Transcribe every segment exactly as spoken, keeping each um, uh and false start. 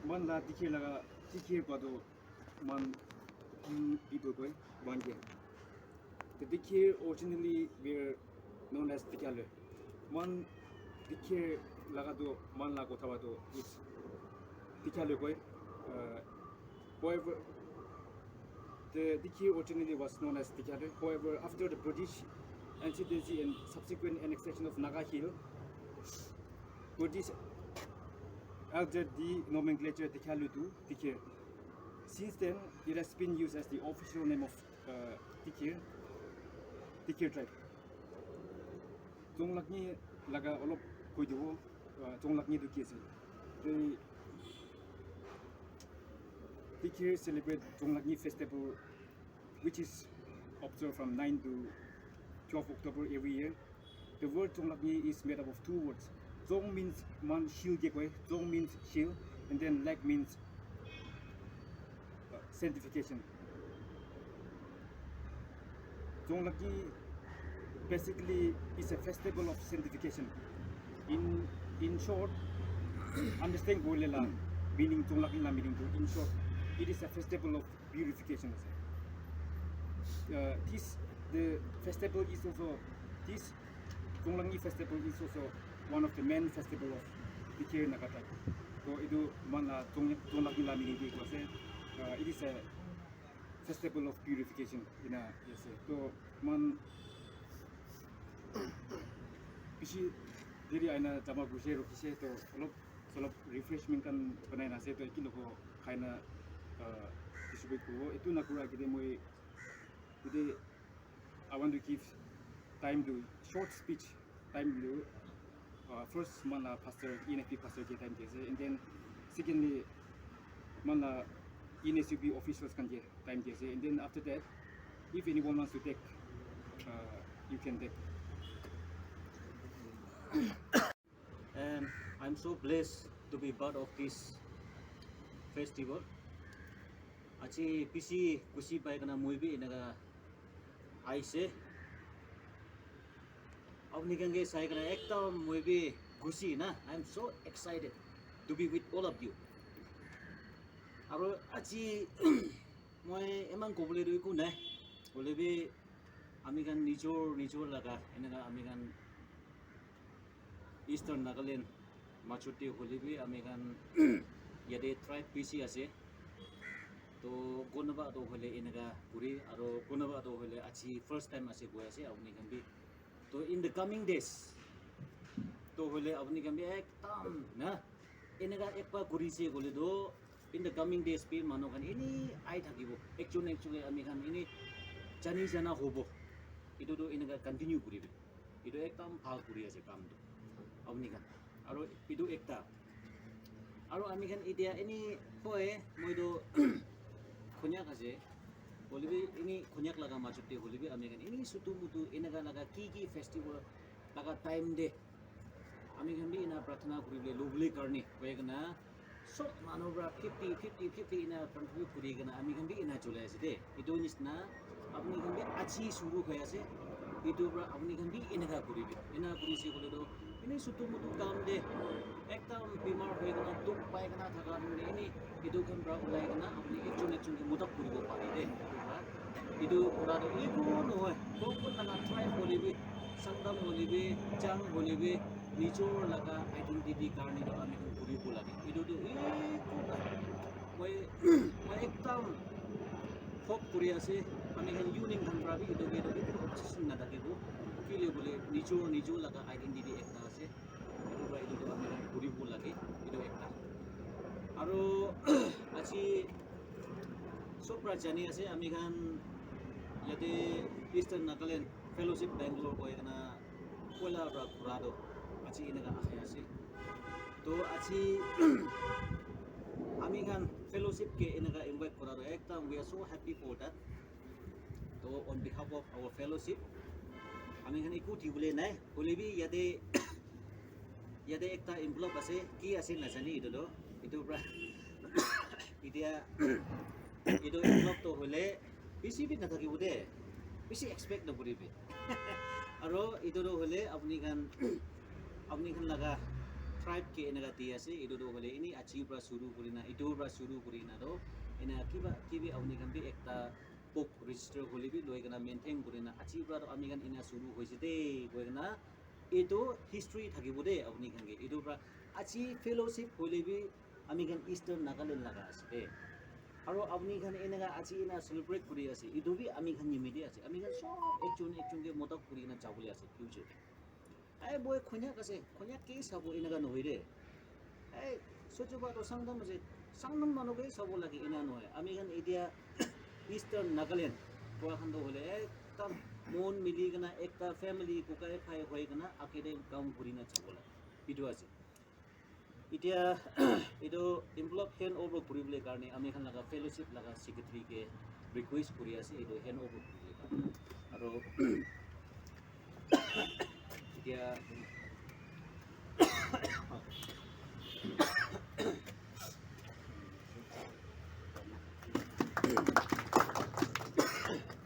Moikhan la dikhi laga, dikhi pa tu moikhan, mm, people koi, moikhan ke. The dikhi originally were known as dikhialoi. Moikhan dikhi laga tu moikhan la kotha pa tu is dikhialoi koi. Uh, however, the dikhi originally was known as dikhialoi. However, after the British ascendancy and subsequent annexation of Naga Hill, British altered the nomenclature dikhialoi to dikhi. Since then, it has been used as the official name of uh, dikhi, dikhi tribe. Chonglakni laga olop koi dibo, uh, Chonglakni tu ki ase? They, dikhi celebrate Chonglakni festival, which is observed from nine to twelve October every year. The word Chonglakni is made up of two words. Chong means moikhan shield ke koi, Chong means shield, and then Lak means uh, sanctification. Chonglakni basically is a festival of sanctification. In, in short, understand koile la meaning, Chonglakni la meaning tu, in short, it is a festival of purification ase. Uh, this, the festival is also, this Chonglakni festival is also one of the main festival of the Kir Naga tribe. So etu moikhan la Chong-, Chonglakni la meaning tu etu ase. Uh, it is a festival of purification ena ase. So moikhan bishi deri aina jama kurise, rukise, to olop solop refreshment khan banai na ase, to eki loko khai na, uh, distribute kuribo. Etu na kura agete moi today I want to give time to short speech, time to, uh, first moikhan la pastor, E N F P pastor ke time di ase, and then secondly moikhan la E N S U P officials khan ke time di ase, and then after that, if anyone wants to take, uh, you can take. And I'm so blessed to be part of this festival. Aji bishi khushi pai kena moi bi eneka aise. Apni khan ke sai kena ekdam moi bi khushi na. I'm so excited to be with all of you. Aro aji moi eman kobole tu eku nai. Hoile bi ami khan nijor, nijor laga eneka ami khan Eastern Nagaland majot te hoile bi ami khan yate tribe bishi ase. To kunuba to hoile eneka kuri, aro kunuba to hoile aji first time ase koi ase apni khan bi. To in the coming days, to hoile apni khan bi ekdam na eneka ekba kuri se koile to in the coming days bi manu khan eni ai thakibo, ekjon ekjon ke ami khan eni jani jana hobo. Etu tu eneka continue kuribi. Etu ekdam bhal kuri ase kam tu apni khan. Aro etu ekta. Aro ami khan etia eni hoi moi tu Konyak ase. Hoile bi eni Konyak laga majot te hoile bi ami khan eni sutu mutu eneka laga ki ki festival laga time te ami khan bi ena prarthana kuri bole lobole karne hoi kena sob manu para fifty, fifty, fifty ena contribute kuri kena ami khan bi ena cholai ase de. Etu nisna apni khan bi aji shuru hoi ase. Etu para apni khan bi eneka kuribi. Ena kuri se koile to eni sutu mutu kam te ekdam bimar hoi kena dukh pai kena thaka khan eni etu khan para ulai kena apni ekjon ekjon ke madad kuribo pare de. Etu kura to eku nohoi. Kon kon laga tribe hoile bi, Sangtam hoile bi, Chang hoile bi, nijor laga identity karne to ami khan kuribo lage. Etu to eku nai. Moi, moi ekdam hope kuri ase, ami khan union khan para bi etu ke etu eku obsession na thakibo. Kile bole nijor, nijor laga identity ekta ase. Etu para etu to ami khan kuribo lage, etu ekta. Aro aji sob para jani ase, ami khan yate Eastern Nagaland Fellowship Bangalore koi kena poila para khula to aji eneka ahi ase. To aji ami khan fellowship ke eneka invite kura to ekdam we are so happy for that. To on behalf of our fellowship, ami khan eku dibole nai, hoile bi yate, yate ekta envelope ase, ki ase najane etu to, etu para etia etu envelope to hoile bishi bi nathakibo de, bishi expect nokuribi. Aro etu to hoile apni khan, apni khan laga Tribe ke eneka di ase, etu tu hoile ini aji pra shuru kurina, etu pra shuru kurina to ena kiba kibi apni khan bi ekta book register hoile bi loi kena maintain kurina aji pra to ami khan ena shuru hoise de koi kena etu history thakibo de apni khan ke. Etu pra aji fellowship hoile bi ami khan Eastern Nagaland laga ase de. Aro apni khan eneka aji ena celebrate kuri ase, etu bi ami khan nimite ase. Ami khan sob ekjon ekjon ke modot kuri kena jabole ase future. Ai, moi khonyak ase, khonyak ke sabo eneka nohoi de. Ai, socho ba to Sangtam ase, Sangtam manu ke sabo lage ena nohoi. Ami khan etia Eastern Nagaland koa khan to hoile ekdam mon mili kena ekta family kokai phai hoi kena ake de kam kuri na jabo lage. Etu ase. Etia etu envelope hand over kuribole karne ami khan laga fellowship laga secretary ke request kuri ase etu hand over kuribole karne. Aro etia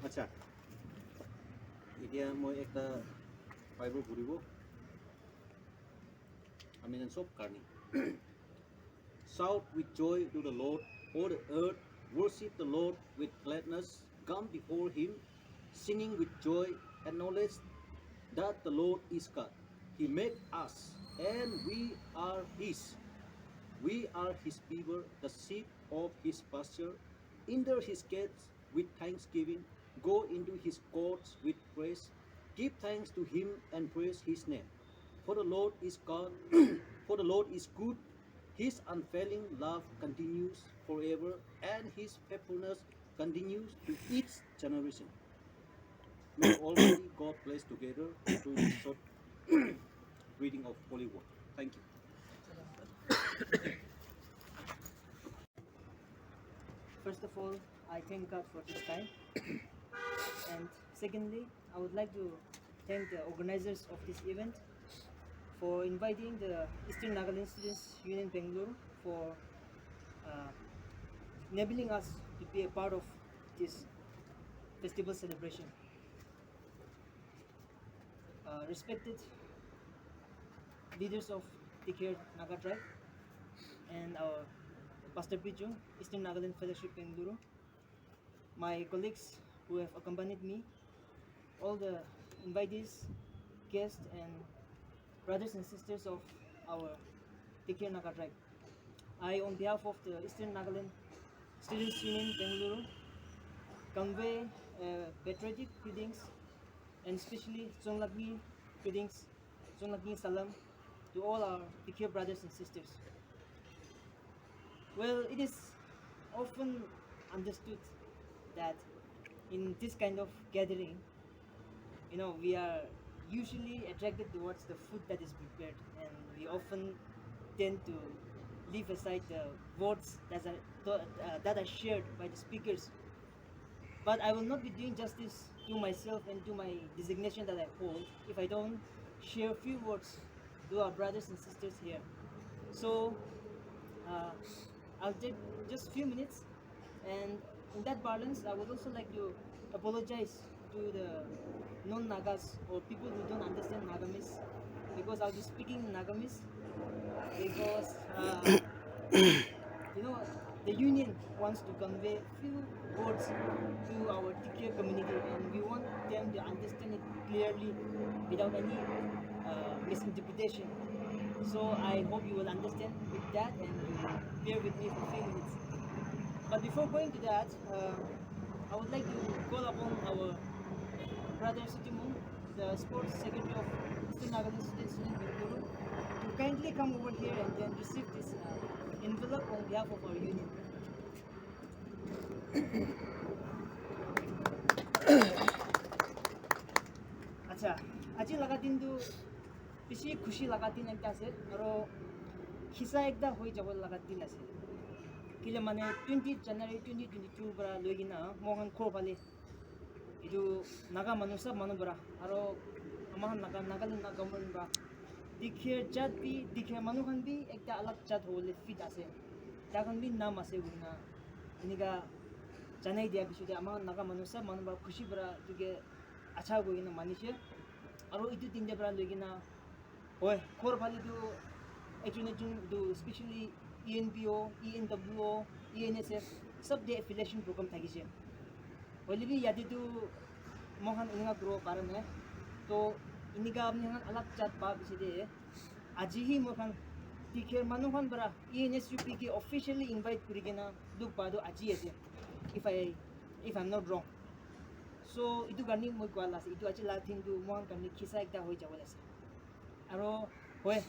acha, etia moi ekta Bible puribo. Amen and sob karni. Shout with joy to the Lord, all the earth. Worship the Lord with gladness. Come before him, singing with joy. Acknowledge that the Lord is God. He made us, and we are his. We are his people, the sheep of his pasture. Enter his gates with thanksgiving. Go into his courts with praise. Give thanks to him and praise his name. For the Lord is God, for the Lord is good. His unfailing love continues forever, and his faithfulness continues to each generation. May Almighty God bless together through this short reading of Holy Word. Thank you. First of all, I thank God for this time. And secondly, I would like to thank the organizers of this event for inviting the Eastern Nagaland Students Union Bangalore for uh, enabling us to be a part of this festival celebration. Uh, respected leaders of Tikir Naga tribe and our Pastor Pichu, Eastern Nagaland Fellowship Bengaluru, my colleagues who have accompanied me, all the invitees, guests, and brothers and sisters of our Tikir Naga tribe. I, on behalf of the Eastern Nagaland Students Union Bengaluru, convey uh, patriotic greetings and especially Chonglakmi greetings, Chonglakmi salam to all our Tikir brothers and sisters. Well, it is often understood that in this kind of gathering, you know, we are usually attracted towards the food that is prepared, and we often tend to leave aside the words that are, uh, that are shared by the speakers. But I will not be doing justice to myself and to my designation that I hold if I don't share a few words to our brothers and sisters here. So, uh, I'll take just few minutes, and in that balance, I would also like to apologize to the non-Nagas or people who don't understand Nagamese, because I'll be speaking in Nagamese, because uh, you know, the union wants to convey few words to our Tikir community, and we want them to understand it clearly without any uh, misinterpretation. So I hope you will understand with that and you will bear with me for few minutes. But before going to that, uh, I would like to call upon our brother Sutimu, the sports secretary of Eastern Nagaland Students Union Bengaluru, to kindly come over here and then receive this uh, envelope on behalf of our union. Acha, aji laga din tu bishi khushi laga din ekta ase, aro khisa ekta hoi jabo laga din ase. Kile mane twenty January twenty twenty-two para loi kena moikhan ghor phale etu Naga manu sob manu para aro ama khan Naga, Nagaland Naga government para Dikher jat bi, Dikher manu khan bi ekta alag jat hobole fit ase. Tai khan bi nam ase koina enika janai dia pichete ama khan Naga manu sob manu para khushi para etu ke acha koi kena manishe. Aro etu din te para loi kena hoi, ghor phale tu Ekjun ekjun etu specially E N P O, E N W O, E N S F, sob te affiliation program thakise. Hoile bi yate tu moikhan enika kuribo para nai. To enika apni khan alak jat pa bishi de. Aji hi moikhan Tikher manu khan para E N S U P ke officially invite kuri kena dukh pa tu aji ase. If I, if I'm not wrong. So etu karne moi koa la ase. Etu aji la thing tu moikhan karne khisa ekta hoi jabo la ase. Aro hoi,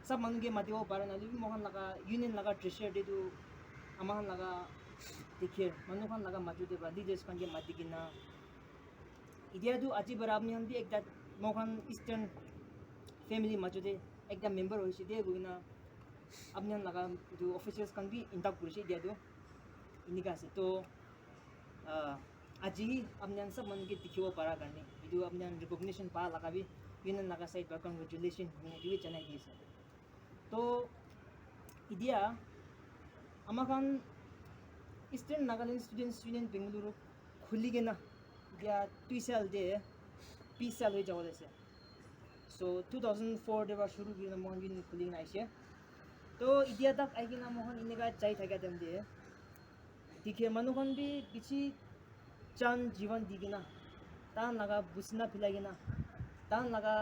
sab manu ke matibo para nai, hoilebi moikhan laga union laga treasurer te tu ama khan laga Tikher manu khan laga maju te para leaders khan ke mati kena, etia tu aji para apni khan bi ekta moikhan Eastern family maju te ekta member hoise de koi kena apni khan laga etu officials khan bi induct kurise etia tu enika ase. To ah, aji hi apni khan sab manu ke dikhibo para karne, etu apni khan recognition pa laga bi union laga side para congratulation hoina etu bi janai di ase. To etia ama khan Eastern Nagaland Students Union Bengaluru khuli kena etia tui sal de bis sal hoi jabo le ase. So two thousand four de para shuru kuri kena moikhan union khuli kena aise. To etia tak ahi kena moikhan enika jai thakia time de Tikher manu khan bi bishi jan jivan di kena, tahan laga busina philai kena, tahan laga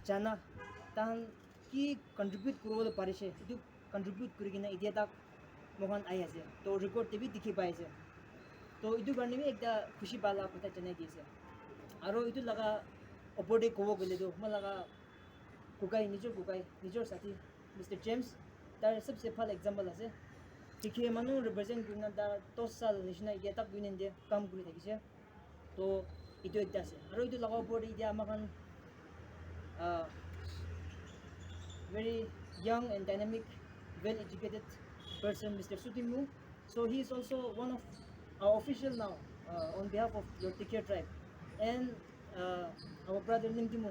jana, tahan ki contribute kuribole parise, etu contribute kuri kena etia tak moikhan ahi ase. To record te bi dikhi pai ase. To etu karne bi ekta khushi pa la kotha janai di ase. Aro etu laga opor te kobo koile tu moi laga kokai, nijor kokai, nijor sathi, Mister James, tar sabse bhal example ase. Tikher manu represent kurina tar dos sal nishina etia tak union te kam kuri thakise. To etu ekta ase. Aro etu laga opor te etia ama khan, ah, very young and dynamic, well educated person, Mister Sutimu. So he is also one of our official now, uh, on behalf of your Tikher tribe. And uh, our brother Nimtimu,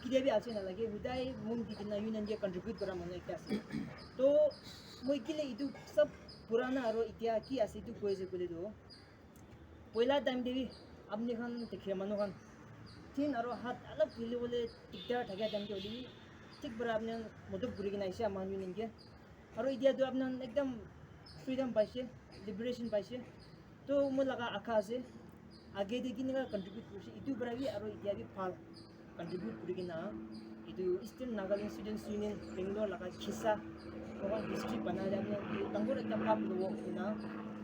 kitia bi ache na lage, hudai mun di kena union ke contribute kora manu ekta ase. To moi kile etu sab purana aro etia ki ase etu koi ase koile tu, poila time te bi apni khan Tikher manu khan thin aro hat alak hili bole dikdar thakia time te hoile bi thik para apni khan modot kuri kena aise ama union ke. Aro etia tu apni khan ekdam freedom paise, liberation paise. To moi laga akha ase, age te kinika contribute kurise, etu para bi aro etia bi bhal contribute kuri kena, etu Eastern Nagaland Students Union Bangalore laga khisa, moikhan history banai le apni khan dangor ekta pap lobo koina,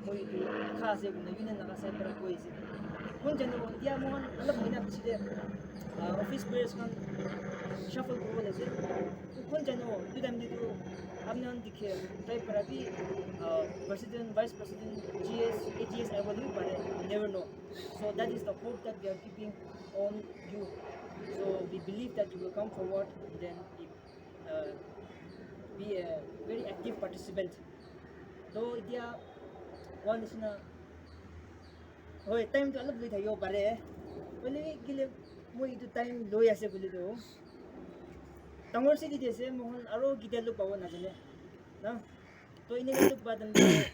moi etu akha ase koina union laga side para koi ase. Kun janibo, etia moikhan olop mahina piche te, ah, office bearers khan shuffle kuribo le ase. Kun janibo, etu time te tu apni khan dikhe, tribe para bi, ah, president, vice president, G S, A G S ahibo le bi pare, you never know. So that is the hope that we are keeping on you. So we believe that you will come forward and then be, uh, be a very active participant. To etia koa nishina, hoi, time to olop loi thakibo pare. Hoile bi kile moi etu time loi ase koile tu, dangor city te ase, moikhan aro ketia log pabo najane na. To eneka log pa time te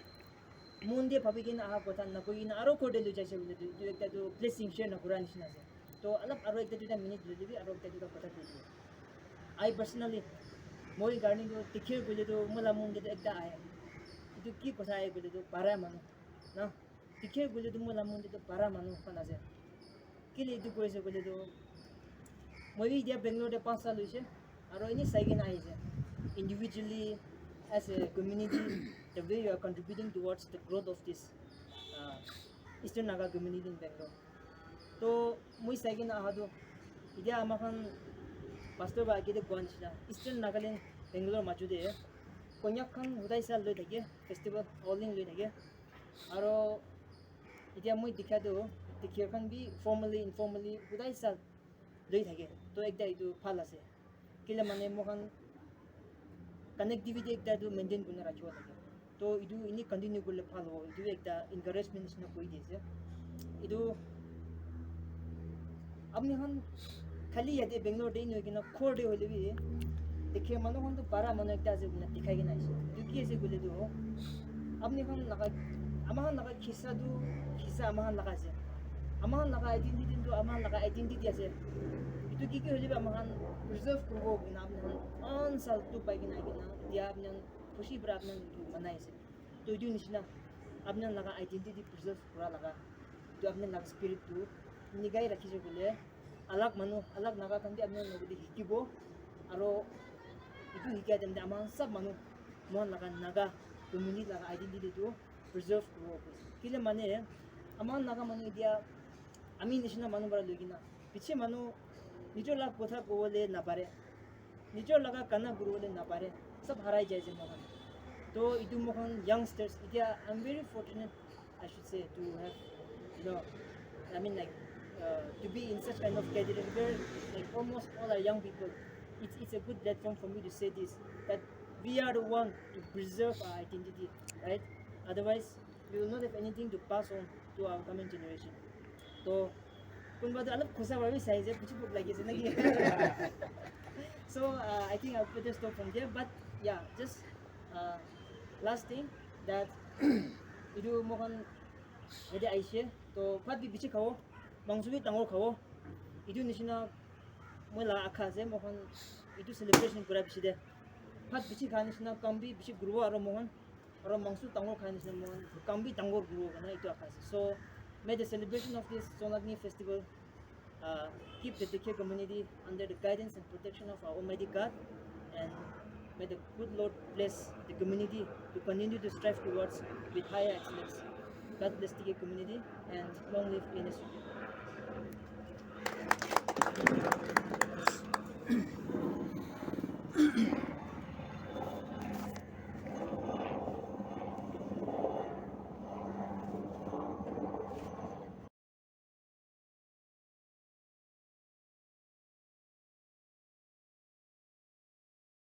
mon te bhabi kena aha kotha nakoi kena aro ghor te loi jaise koile tu, etu ekta tu blessing share nakura nishina ase. To olop aro ekta duita minute loi lebi aro ekta duita kotha koi dibo. I personally, moi karne tu Tikher koile tu moi la mon te tu ekta ahe. Etu ki kotha ahe koile tu para manu na. Tikher koile tu moi la mon te tu para manu khan ase. Kile etu koi ase koile tu, moi bi etia Bangalore te panch saal hoise, aro eni sai kena ahise. Individually, as a community, the way you are contributing towards the growth of this, uh, Eastern Naga community in Bangalore. To moi sai kena aha tu, etia ama khan pastor ba age te koa nishina, Eastern Nagaland, Bangalore maju te Konyak khan hudai saal loi thake, festival, Aoleang loi thake. Aro etia moi dikha tu, Tikher khan bi formally, informally, hudai saal loi thake. To ekta etu bhal ase. Kile mane moikhan connectivity ekta tu maintain kurina rakhibo lage. To etu eni continue kurile bhal hobo. Etu bi ekta encouragement nishina koi di ase. Etu apni khan khali yate Bangalore te nohoi kena ghor te hoile bi, Tikher manu khan tu para manu ekta ase koina dikhai kena ase. Etu ki ase koile tu, apni khan laga, ama khan laga khisa tu, khisa ama khan laga ase. Ama khan laga identity tu ama khan laga identity ase. Etu ki ki hoile bi ami khan preserve kuribo koina ami khan eman saal tu pai kena ahi kena etia ami khan khushi para ami khan etu manai ase. To etu nishina ami khan laga identity preserve kura laga, etu ami khan laga spirit tu nikai rakhi se koile, alag manu, alag Naga khan bi ami khan logot te hikibo. Aro etu hikia time te ami khan sob manu, moi khan laga Naga community laga identity tu preserve kuribo koise. Kile mane, ami khan Naga manu etia ami nishina manu para loi kena piche manu nijor laga kotha kobole napare, nijor laga gana kuribole napare, sob harai jai ase moi khan. To etu moi khan youngsters etia, I'm very fortunate, I should say, to have, you know, I mean, like, uh, to be in such kind of gathering where, like, almost all are young people. It's, it's a good platform for me to say this, that we are the one to preserve our identity, right? Otherwise, we will not have anything to pass on to our coming generation. To, kunba to alap khusa bhabi sai je, puchi put lagi ase naki. So, uh, I think I'll put a stop from there. But yeah, just, uh, last thing that etu moi khan yate aise, to bhat bi bishi khabo, mangso bi dangor khabo. Etu nishina moi la akha ase, moi khan etu celebration kura bishi de bhat bishi kha nishina kam bi bishi kuribo, aro moi khan aro mangso dangor kha nishina moi khan kam bi dangor kuribo koina etu akha ase. So may the celebration of this Sonagni festival, uh, keep the Dikhe community under the guidance and protection of our Almighty God, and may the good Lord bless the community to continue to strive towards with higher excellence. God bless Dikhe community and long live N S U.